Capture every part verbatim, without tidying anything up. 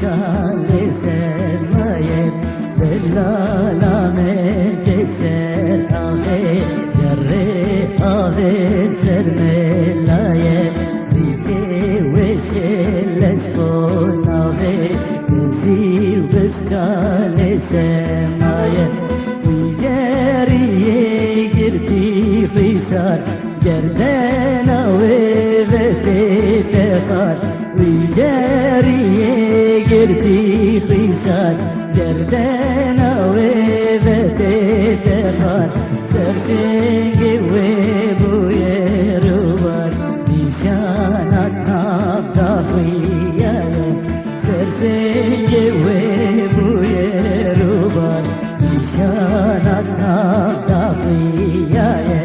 Şalê sermaye, delala min tê ser axê, cerrê axê ser melaye, dîkê weşê leş qonaxê, dizî û biskalê semaye, wî ceriyê girtî xîsar, gerdena wê ve tê texar. Wî ceriyê girtî xîsar, gerdena wê ve tê texar. Ser singê wê bûye rûbar, nîşana nav daxuya ye. Ser singê wê bûye rûbar, nîşana nav daxuya ye.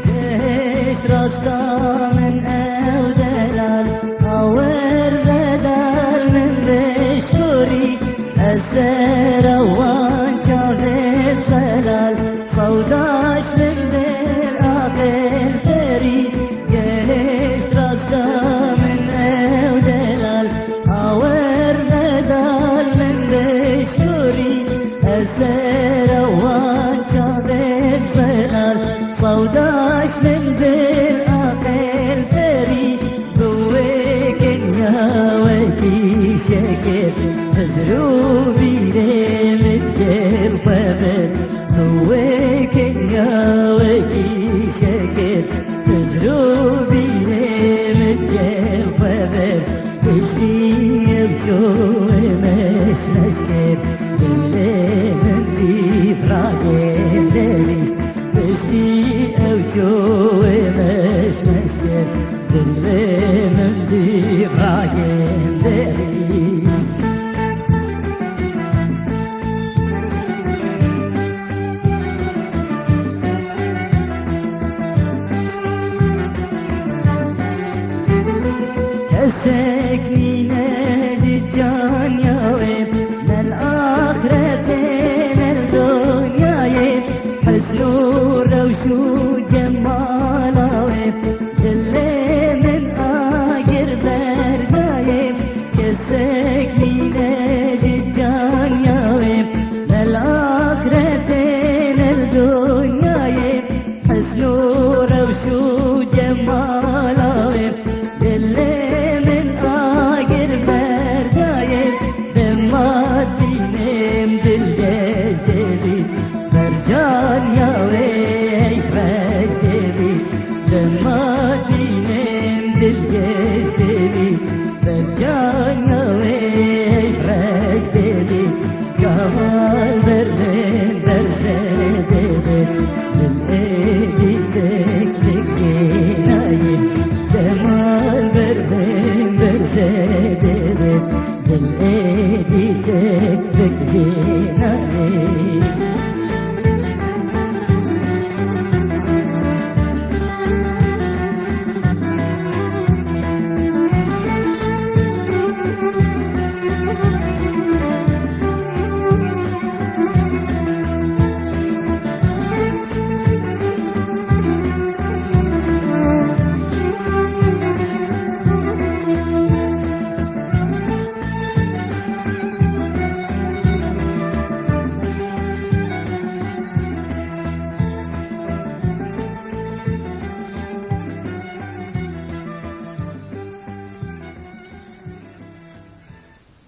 Gehişt rasta min ew delal, awer vedal min vêşkorî, ez sera wan çavê zelal. Sawdaş min der aqil perî, gehişt rasta min ew delal. Awer vedal min vêşkorî, ez sera wan çavê zelal. Sawdaş min der aqil perî, bi wê kenya wekî şekir, hizr û bîrê min gel xwe bir. Bi wê kenya wekî şekir, hizr û bîrê min gel xwe bir. Piştî ew çûyê meş meş kir, dilê min dîv ragên derî. Piştî ew çûyê meş meş kir, dilê min dîv ragên derî. Kesek nîne ji canya wê, ne li axretê ne li donyayê. Husn û rewş û cemala wê, dilê min agir berdayê. Kesek nîne ji canya wê, ne li axretê ne li donyayê. Husn û rewş û cemala wê, dilê min agir berdayê. Dema dînim dilgeş dêbî, ber canya wê heyf reş dêbî. Dema dînim dilgeş